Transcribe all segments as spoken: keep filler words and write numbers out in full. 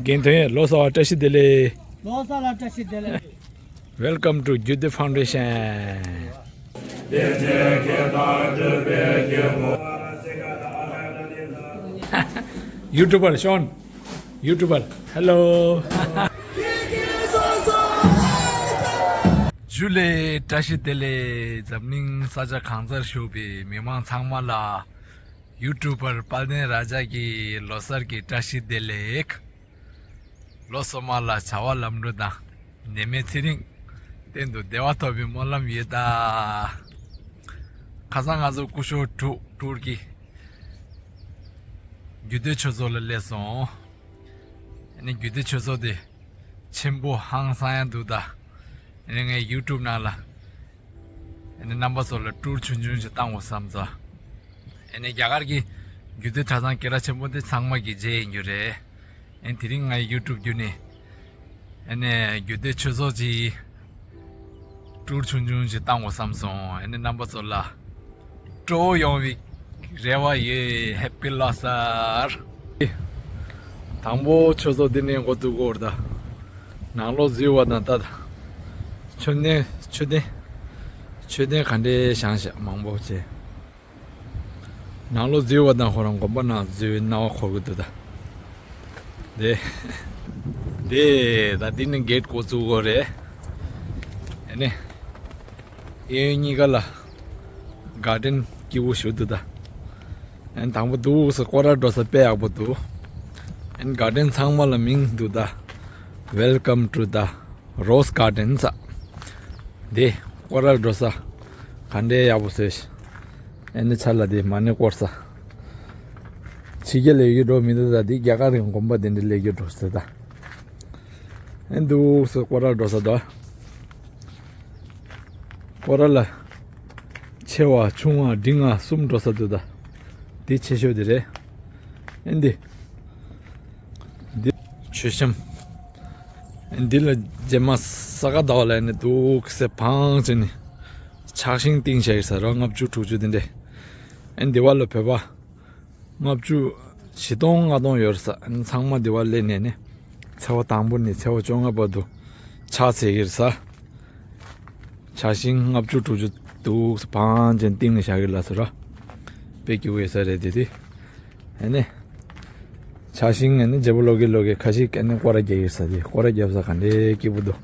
རྒན་དོན་ཡོད་ལོ་གསར་བ་བཀྲ་ཤིས་བདེ་ལེགས། ལོ་གསར་ལ་བཀྲ་ཤིས་བདེ་ལེགས། Welcome to Gyude Foundation. YouTuber Sean. YouTuber. Hello. ཇུ་ལེ། བཀྲ་ཤིས་བདེ་ལེགས། འཛམ་གླིང་ས་ཆ་གང་སར་བཞུགས་པའི་མི་མང་ཚང་མ་ལ་ཡུ་ཊུབ་པར་དཔལ་ལྡན་ར་ཇ་གི་ལོ་གསར་གྱི་བཀྲ་ཤིས་བདེ་ལེགས། ལོ་སོ་མ་ལ་བྱ་བ་ལམ་འགྲོ་དང་ནད་མེད་ཚེ་རིང་། གཏན་དུ་བདེ་བ་ཐོབ་པའི་སྨོན་ལམ་ཡོད་ད། ཁ་སང་ང་ཚོ་སྐུ་ཞབས་དྲུག་ཊུར་གྱི་རྒྱུད་སྟོད་ཆོས་ཚོགས་ལ་སླེབས་སོང་། ཨ་ནི་རྒྱུད་སྟོད་ཆོས་ཚོགས་དེ་ཆེན་པོ་ཧང་སང་ཡང་འདུག་ད། ཨ་ནི་ངས་ཡུ་ཊུབ་ནང་ལ་ཨ་ནི་རྣམ་པ་ཚོ་ལ་ཊུར་ཆུང་ཆུང་ཞིག་བཏང་དགོས་བསམ་ཙང་། ཨ་ནི་རྒྱ་གར་གྱི་རྒྱུད་སྟོད་གྲྭ་ཚང་སྐད་གྲགས་ཆེན་པོ་འདི་ཚང་མ་གི་མཇལ་ཡིན་རྒྱུ་རེད། ཨ་ནི་དེ་རིང་ངའི་ཡུ་ཊུབ་བརྒྱུད་ནས་ཨ་ནི་རྒྱུད་སྟོད་ཆོས་ཚོགས་ཀྱི་ཊུར་ཆུང་ཆུང་ཞིག་བཏང་དགོས་བསམ་སོང་། ཨ་ནི་རྣམ་པ་ཚོ་ལ་སྤྲོ་བོ་ཡོང་བའི་རེ་བ་ཡོད། ཧེ་པི་ལོ་གསར། དང་པོ་ཆོས་ཚོགས་འདི་ནས་འགོ་བཙུགས་དགོས་རེད་ད། ནང་ལོགས་འཛུལ་བ་དང་ལྟ། མཆོད་རྟེན་མཆོད་རྟེན་མཆོད་རྟེན་ག་འདྲས་བཞེངས་ཤག་མང་པོ་བྱས། ནང་ལོགས་འཛུལ་བ་དང་ཁོ་རང་དགོན་པ་ནང་འཛུལ་བའི་སྣང་བ་འཁོར་གི་འདུག་ད། དེ། དེ་ད་འདི་ནི་གེ་ཊི་འགོ་བཙུགས་དགོས་རེད། ཨ་ནི། གཡས་གཡོན་གཉིས་ཀ་ལ་གར་ཌེན་སྐྱིད་པོ་ཞིག་འདུག་ད། ཨ་ནི་དང་པོ་འདུག་སེ་སྐོར་ར་འགྲོ་ས་དཔེ་ཡག་པོ་འདུག་ཨ་ནི་གར་ཌེན་ཚང་མ་ལ་མིང་འདུག་ད། Welcome to the Rose Garden ཟེར། འདི་སྐོར་ར་འགྲོ་ས་ག་འདྲའི་ཡག་པོ་བཟོས་ཤག་ཨ་ནི་ཆ་ལ་འདི་མ་ཎི་བསྐོར་ས། ཕྱི་རྒྱལ་ལ་ཡོད་རྒྱུ་འགྲོ་མི་འདུག་ད། འདི་རྒྱ་གར་གྱི་དགོན་པ་དེ་འདྲ་སླེབས་རྒྱུ་འགྲོ་ས་ད། ཨེ་འདུག་སེ་སྐོར་ར་འགྲོ་ས་ད། སྐོར་ར་ལ་ཆེ་བ་ཆུང་བ་འབྲིང་བ་གསུམ་འགྲོ་ས་འདུག་ད། འདི་ཆེ་ཤོས་དེ་རེད། ཨེ་འདི། འདི་མཆོད་བཤམས། འདི་ལ་རྗེས་མ་ས་ག་ཟླ་བ་ལ་ནི་འདུག་སེ་བང་བྱས་ནས་ཕྱག་ཤིང་བཏིང་བྱས་ཡོད་ས་རེད། ལྔ་བཅུ་དྲུག་ཅུ་དེ་འདྲས། ཨ་ནི་འདི་བ་ལ་བོད་པ་ལྔ་བཅུ་བཞི་སྟོང་ལྔ་སྟོང་ཡོད་རེད་ས། ཨ་ནི་ཚང་མ་འདི་བ་སླེབས་ནས་ནི་ཚེས་པ་དང་པོ་ནས་ཚེས་པ་བཅོ་ལྔ་བར་དུ་ཕྱག་འཚལ་གྱི་རེད་ས། ཕྱག་ཤིང་ལྔ་བཅུ་དྲུག་ཅུ་འདུག་སེ་བང་བྱས་བཏིང་ནས་བཞག་གི་ལ་ཟེར་ར། དཔེ་སྐྱིད་པོ་ཡོད་ས་རེད་དེ་དེ། ཨ་ནི། ཕྱག་ཤིང་ཨ་ནི་བརྗེ་པོ་ལོག་གི་ལོག་གི་ཁ་ཤས་ཨ་ནི་སྐོར་ར་རྒྱག་གི་ས་དེ། སྐོར་ར་རྒྱབ་ས་ག་འདྲའི་སྐྱིད་པོ་འདུག་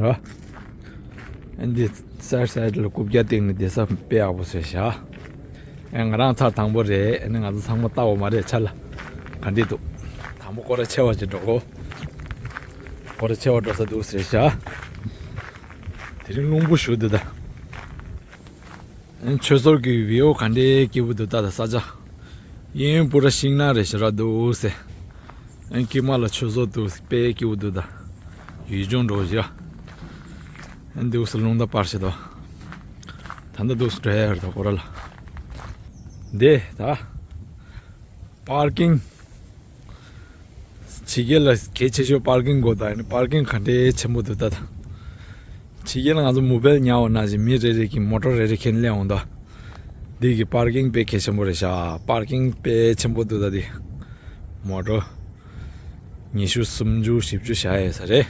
ར། ཨ་ནི་སའིཌ་སའིཌ་ལ་རྐུབ་བཀྱག་བཏིང་ནས་བསྡད་ས་དཔེ་ཡག་པོ་བཟོས་ཤག་ཨ་ང་རང་ཚར་དང་པོ་རེད། ཨ་ནི་ང་ཚོ་ཚང་མ་ལྟ་བ་མ་རེད་ཆ་ལ། ག་འདྲས་འདུག་དང་པོ་སྐོར་ར་ཆེ་བ་ཅིག་འགྲོ་གོ་སྐོར་ར་ཆེ་བ་འགྲོ་ས་འདུག་ཟེར་ཤག་དེ་རིང་རླུང་བུ་ཞུ་འདུག་ད། ཨ་ནི་ཆོས་ཚོགས་ཀྱི་བིའུ་ག་འདྲའི་སྐྱིད་པོ་འདུག་ད། ད་ས་ཆ་གཡས་གཡོན་པུ་ར་ཤིང་ནགས་རེད་ཤག་ར་འདུག་ཟེར། ཨ་ནི་དཀྱིལ་མ་ལ་ཆོས་ཚོགས་འདུག་དཔེ་སྐྱིད་པོ་འདུག་ད། ཡུལ་ལྗོངས་འགྲོ་བཞག་ཨ་ནི་འདུག་སེ་རླུང་རྟ་སྤར་བྱེད་དོ། ད་ལྟ་འདུག་སེ་འགྲོ་ཡ་རེད་ད་སྐོར་ར་ལ། འདི་ད། པར་ཀིང་། ཕྱི་རྒྱལ་ལ་གལ་ཆེ་ཤོས་པར་ཀིང་དགོས་ད། ཨ་ནི་པར་ཀིང་ག་འདྲའི་ཆེན་པོ་འདུག་ད་ད། ཕྱི་རྒྱལ་ལ་ང་ཚོ་མོ་བེལ་ཉར་བ་ནང་བཞིན་མི་རེ་རེ་གིས་མོ་ཊ་རེ་རེ་ཁྱེར་སླེབས་འོང་ད། འདི་གི་པར་ཀིང་དཔེ་གལ་ཆེན་པོ་རེད་ཤག་པར་ཀིང་དཔེ་ཆེན་པོ་འདུག་ད་འདི། མོ་ཊ་ཉི་ཤུ་སུམ་ཅུ་བཞི་བཅུ་བཞག་ཡོད་ས་རེད།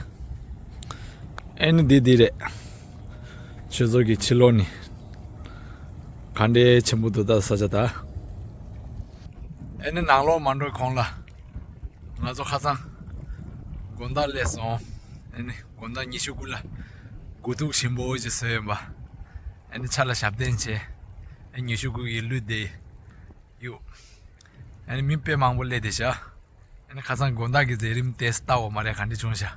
ཨ་ནི་འདི་འདི་རེད། ཆོས་ཚོགས་ཀྱི་ཕྱི་ལོགས་ནི་ག་འདྲའི་ཆེན་པོ་འདུག་ད་ས་ཆ་ད། ཨ་ནི་ནང་ལོགས་མ་འགྲོ་གོང་ལ་ང་ཚོ་ཁ་སང་དགོང་དག་སླེབས་སོང་། ཨ་ནི་དགོང་དག་ཉི་ཤུ་དགུ་ལ་དགུ་ཐུག་ཞིམ་པོ་ཅིག་བཟོས་ཡོད་པ། ཨ་ནི་ཆ་ལ་ཞབས་བརྟན་བྱས། ཨ་ཉི་ཤུ་དགུ་ཡི་ལུས་བསྡད་ཡོད། ཨ་ནི་མི་དཔེ་མང་པོ་སླེབས་བསྡད་ཤག་ཨ་ནི་ཁ་སང་དགོང་དག་གི་མཛད་རིམ་དེ་ལྟ་བ་མ་རེད་ག་འདྲ་བྱུང་ཤག་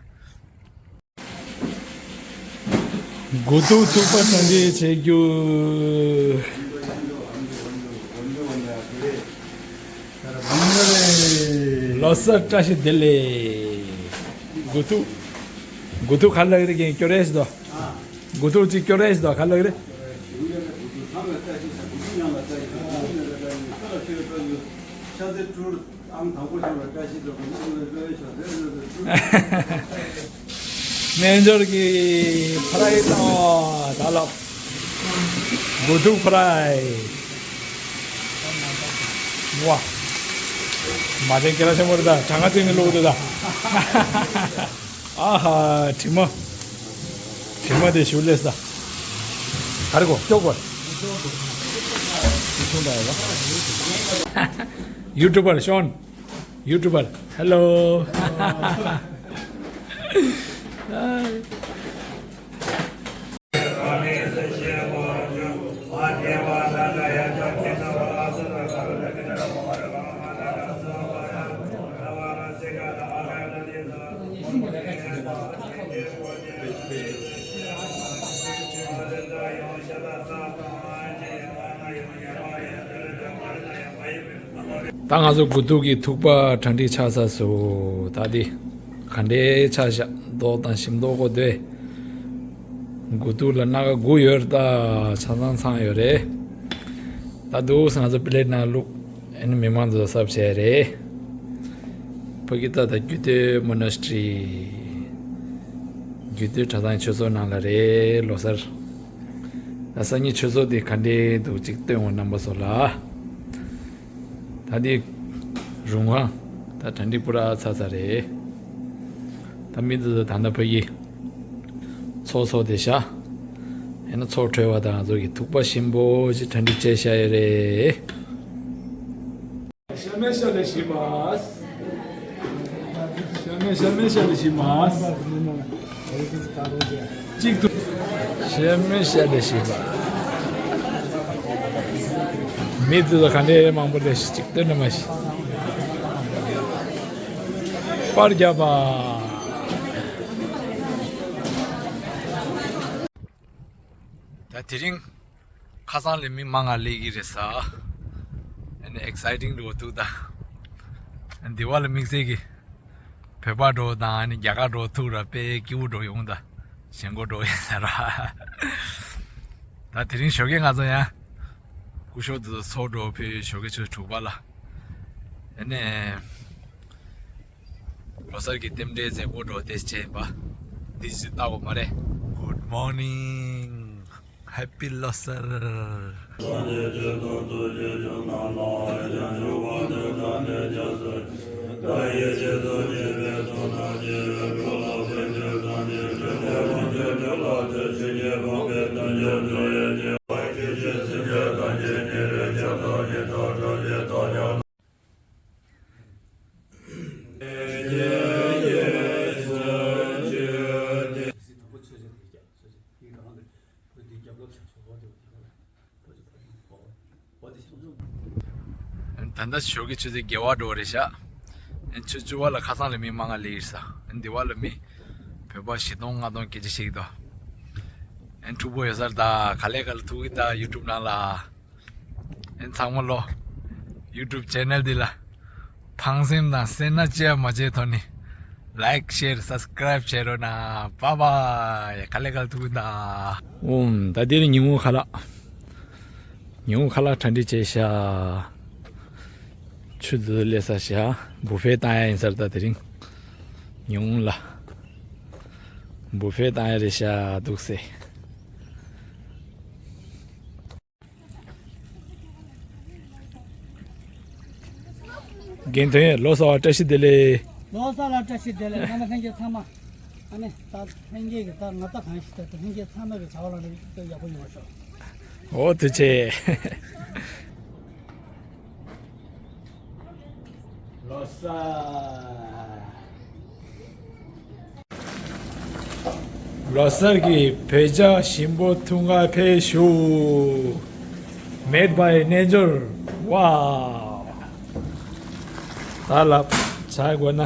དགུ་ཐུག་ཐུག་པ་གྲ་སྒྲིག་བྱེད་རྒྱུ། ལོ་གསར་བཀྲ་ཤིས་བདེ་ལེགས། དགུ་ཐུག་དགུ་ཐུག་ག་ལ་རེ་གིན་སྐྱོར་རེས་དོ། དགུ་ཐུག་ཅིག་སྐྱོར་རེས་དོ་ག་ལ་རེ། རྣལ་འབྱོར་གྱི་ཕ་རའི་དང་ད་ལ་དགུ་ཐུག་ཕ་རའི། ཝ། མ་བསྟན་སྐད་གྲགས་ཆེན་པོ་རེད་ད། གྲངས་ཀ་བརྩིས་ནས་བླུགས་འདུག་ད། ཨ་ཧ། དྲི་མ། དྲི་མ་དེ་ཞུ་ལས་ད། ག་རེ་གོ་སྐྱོ་གོ། ཡུ་ཊུབ་པར་ཤོན། ཡུ་ཊུབ་པར། ཧེ་ལོ། ད་ང་ཚོ་དགུ་ཐུག་གི་ཐུག་པ་གྲ་སྒྲིག་ཆགས་ཚར་སོང་། ད་འདི་ག་འདྲའི་ཆགས་ཤག་མདོག་དང་ཞིམ་མདོག་གོ་དེ། དགུ་ཐུག་ལ་སྣ་ཁ་དགུ་ཡོད་རེད་ད། ཆ་ཚང་ཚང་ཡོད་རེད། ད་འདུག་སེ་ང་ཚོ་པི་ལེ་ཊི་ནང་བླུགས། ཨ་ནི་མི་མང་ཚོ་གསར་བྱས་རེད། ཕ་གི་ད་ད་རྒྱུད་སྟོད་མོ་ན་སི་ཊི་རི། རྒྱུད་སྟོད་གྲྭ་ཚང་ཆོས་ཚོགས་ནང་ལ་རེད། ལོ་གསར། ད་སང་ཉིན་ཆོས་ཚོགས་འདི་ག་འདྲས་འདུག་ཅིག་སྟོན་འོང་རྣམ་པ་ཚོ་ལ། ད་འདི་རུང་ཧང་ད་གྲ་སྒྲིག་པུ་ར་ཚར་ཚར་རེད། ད་མི་འདི་ཚོ་ད་ལྟ་ཕ་གི་ཚོགས་ཚོགས་བསྡད་ཤག་ཡིན་ན་ཚོགས་གྲོལ་བ་དང་ང་ཚོ་གི་ཐུག་པ་ཞིམ་པོ་ཞིག་གྲ་སྒྲིག་བྱས་བཞག་ཡོད་རེད། ཤ་མེད་ཤ་ལེ་ཤི་མ། ཤ་མེད་ཤ་མེད་ཤ་ལེ་ཤི་མ། གཅིག་ཏུ། ཤ་མེད་ཤ་ལེ་ཤི་མ། མི་ཚོ་ག་འདྲས་མང་པོ་ལེ་ཤི་གཅིག་ཏུ་ནི་མ་ཤི། པར་རྒྱབ་པ། ད་དེ་རིང་ཁ་སང་ལས་མི་མང་ང་སླེབས་ཀྱི་རེད་ས། ཨ་ནི་ཨེག་སའི་ཊིང་འགྲོ་འདུག་ད། ཨ་ནི་འདི་བ་ལ་དམིགས་བསལ་གྱི་བོད་པ་འགྲོ་དང་ཨ་ནི་རྒྱ་གར་འགྲོ་ཐུག་ར་དཔེ་སྐྱིད་པོ་འགྲོ་ཡོང་ད། ཞེན་ཁོག་འགྲོ་ཡོད་ས་ར། ད་དེ་རིང་ཞོགས་ཀས་ང་ཚོ་ཡང་སྐུ་ཞབས་དུ་ཚོགས་འགྲོ་ཕེ་ཞོགས་ཀས་ཆུ་དྲུག་པ་ལ། ཨ་ནི། ལོ་གསར་གྱི་རྟེན་འབྲེལ་མཛད་སྒོ་འགྲོ་དེ་བྱས་པ། འདི་ཞིག་ལྟ་བ་མ་རེད། Good morning. Happy ལོ་གསར། ད་ལྟ་ཞོགས་ཀས་ཆུ་ཚོད་བརྒྱད་པ་འགྲོ་རེད་ཤག་ཆུ་བཅུ་པ་ལ་ཁ་སང་ལ་མི་མང་ང་སླེབས་ཡོད་ས། འདི་བ་ལ་མི་བོད་པ་བཞི་སྟོང་ལྔ་སྟོང་སྐད་ཆ་བཤད་ཀྱི་འདུག་ཨན་འཁྲུག་པོ་ཡོད་ས་རེད་ད། ག་ལེ་ག་ལེ་ཐུག་གི་ད་ཡུ་ཊུབ་ནང་ལ། ཨན་ཚང་མ་ལོ། ཡུ་ཊུབ་ཆེ་ནལ་འདི་ལ། ཕངས་སེམས་དང་སེར་སྣ་ཅི་ཡང་མ་བྱེད་ཐོག་ནས། ལའིཀ་ཤེར་སབ་སི་ཀ་རའིབ་བྱེད་རོགས་གནང་། བཱའི་བཱའི། ག་ལེ་ག་ལེ་ཐུག་གི་ད། ཨོམ། ད་འདིར་ཉིན་གུང་ཁ་ལག་ཉིན་གུང་ཁ་ལག་གྲ་སྒྲིག་བྱས་ཤག་ཆུ་ཚོད་སླེབས་ས་ཤག་བུ་ཕེ་བཏང་ཡ་ཡིན་ས་རེད་ད། དེ་རིང་ཉིན་གུང་ལ་བུ་ཕེ་བཏང་ཡ་རེད་ཤག་འདུག་སེ། རྒན་དོན་ལོ་གསར་བ་བཀྲ་ཤིས་བདེ་ལེགས། ལོ་གསར་ལ་བཀྲ་ཤིས་བདེ་ལེགས། རྣམ་པ་ལྷན་རྒྱས་ཚང་མ། ཨ་ནི་ད་ལྷན་རྒྱས་ཀྱི་ད་ང་ད་གང་ཞིག་ད་ལྷན་རྒྱས་ཚང་མ་གི་བྱ་བ་ལ་ནི་ད་ཡག་པོ་ཡོང་བ་ཤོག་འོ་དེ་ཆེ། ལོ་གསར། ལོ་གསར་གྱི་བོད་ཇ་ཞིམ་པོ་འཐུང་ག་ཕེབས་ཤོག Made by Nature. Wow. ད་ལབ་བྱ་དགོས་ན།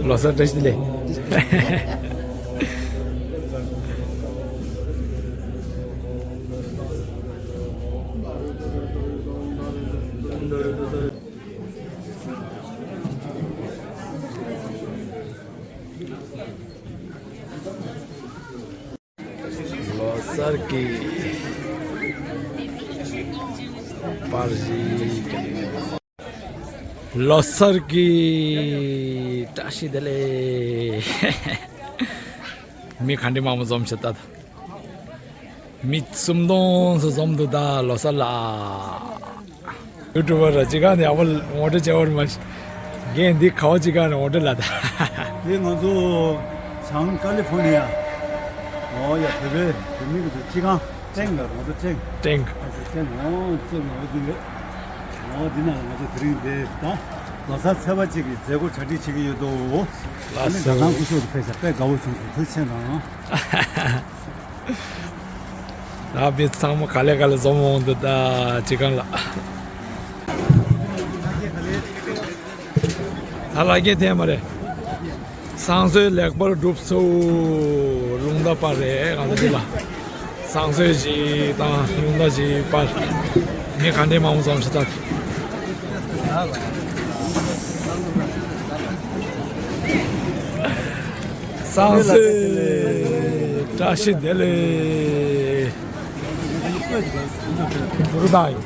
ལོ་གསར་བཀྲ་ཤིས་བདེ་ལེགས། ལོ་གསར་གྱི་པ་ པར་ཞིག་ལོ་གསར་གྱི་བཀྲ་ཤིས་བདེ་ལེགས། མི་ག་འདྲ་མང་པོ་འཛོམས་ཤག་ད། མི་སུམ་སྟོང་ཙམ་འཛོམས་འདུག་ད་ལོ་གསར་ལ། ཡུ་ཊུབ་པར་ཅི་གང་ནས་ཨ་བ་ངོ་སྤྲོད་བྱས་པར་མ་ཤེས། རྒན་འདི་ག་བ་ཅི་གང་ནས་ངོ་སྤྲོད་ལ་ད། འདི་ང་ཚོ་བྱང་ཀ་ལི་ཧྥོ་ནི་ཡ། ཨོ་ཡ་བོད་པའི་བོད་མི་གི་ཚོ་ཅི་གང་ཀྲེང་ལ་ང་ཚོ་ཀྲེང་། ཀྲེང་། ཨ་ཚོ་ཀྲེང་ཨོ་ཀྲེང་ལ་འོ་འདི་ཡོད། ཨོ་འདི་ན་ང་ཚོ་དེ་རིང་འདི་ད་ལོ་གསར་ཚེས་པ་གཅིག་གི་མཛད་སྒོ་གྲ་སྒྲིག་བྱེད་ཀྱི་ཡོད་དོ། ལགས་ཨ་ནི་སོ། ད་ནང་སྐུ་ཞབས་དུ་ཕེབས་ཤག་དཔེ་དགའ་བོ་བྱུང་སོང་། ཐུགས་རྗེ་ཆེ་གནང་། ད་མི་ཚང་མ་ག་ལེ་ག་ལེ་འཛོམས་འོང་འདུག་ད་ཅི་གང་ལ། ད་ལ་རྒྱལ་ཐེངས་མ་རེད། བསང་གསོལ་ལེགས་པར་གྲུབ་སོ། རླུང་རྟ་སྤར་རེད་ང་ཚོ་འདི་ལ། བསང་གསོལ་ཞིག་དང་རླུང་རྟ་ཞིག་སྤར། མི་ག་འདྲ་མང་པོ་འཛོམས་ཤག་ད། བསང་གསོལ་བཀྲ་ཤིས་བདེ་ལེགས། གུ་རུ་བདག་ཡིན།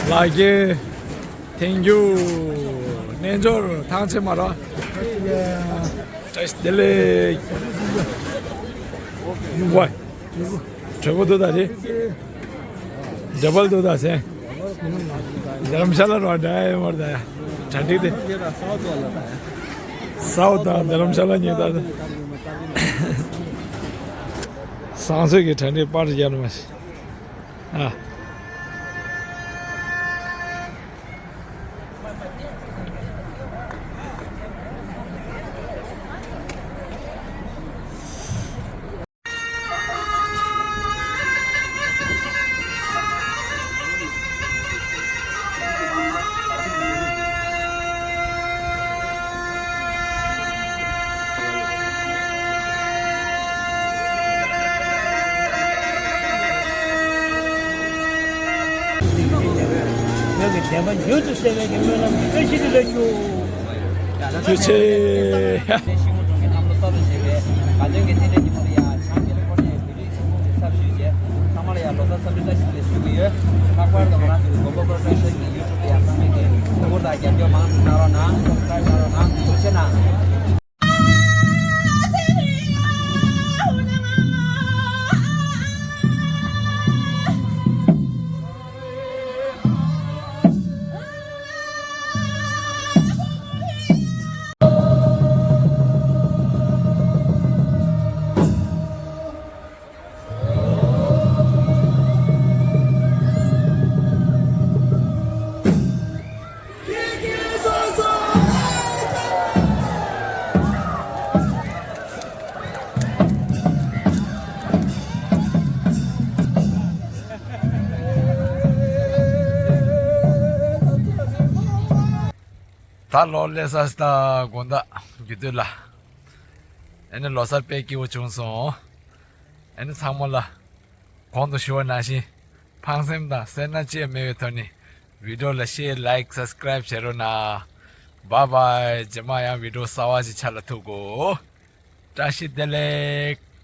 ལགས་ཀྱི། ཐེངས་རྒྱུ། རྣལ་འབྱོར་ཐང་ཆེན་མ་ར། བཀྲ་ཤིས་བདེ་ལེགས། ཝའི། གྲོད་པ་འདུག་ད་རེད། འདྲ་པལ་འདུག་ད་སེ། རྡ་རམ་ཤ་ལ་རོ་འདྲ་ཡོད་མར་ད་ཡ། གྲ་སྒྲིག་དེ། སའོ་དང་རྡ་རམ་ཤ་ལ་ཉེ་ད། བསང་གསོལ་གྱི་གྲ་སྒྲིག་པར་ཡར་མ་ཤི། ཨ། བོད་ཀྱི་བདེན་པ་མྱུར་དུ་གསལ་བའི་གི་སྨོན་ལམ་གྱི་བཀྲ་ཤིས་བདེ་ལེགས་ཞུ། ཐུགས་རྗེ་ཆེ། ཤིང་མོ་སྒྲོན་གྱི་གནམ་ལོ་གསར་དུ་བཞད་པའི་དགའ་སྟོན་གྱི་རྟེན་འབྲེལ་ཉིན་མོར་ཡང་བྱང་ཀེ་ལི་ཧྥོར་ནི་ཡའི་བོད་རིགས་ཆེན་མོ་གི་ཚབ་ཞུས་རྗེས་ཚང་མ་ལ་ཡང་ལོ་གསར་འཚམས་འདྲི་བཀྲ་ཤིས་བདེ་ལེགས་ཞུ་གི་ཡོད། ལྷག་པར་དུ་ང་རང་ཚོ་གི་མགོན་པོ་པོ་ཊོ་རེ་ཤན་གྱི་ཡུ་ཊུབ་ལ་ཡང་ཚང་མས་ཀྱི་ཐུགས་ཁུར་དང་རྒྱབ་སྐྱོར་མང་ཙམ་གནང་རོགས་གནང་། སབ་སི་ཀ་རེབ་གནང་རོགས་གནང་། ཐུགས་རྗེ་ཆེ་གནང་། ད་ལོ་སླེབས་ས་ད་དགོང་དག་རྒྱུ་སྟོད་ལ། ཨེ་ནི་ལོ་གསར་དཔེ་སྐྱིད་པོ་བྱུང་སོང་། ཨེ་ནི་ཚང་མ་ལ་གོང་དུ་ཞུ་བ་ནང་བཞིན་ཕངས་སེམས་དང་སེར་སྣ་ཅི་ཡང་མེད་པའི་ཐོག་ནས་བི་ཌིའོ་ལ་ཤེར་ལའིཀ་སབ་སི་ཀ་རེབ་བྱེད་རོགས་གནང་། བཱའི་བཱའི། རྗེས་མ་ཡང་བི་ཌིའོ་གསར་བ་ཞིག་ཆ་ལ་ཐུག་གོ། བཀྲ་ཤིས་བདེ་ལེགས།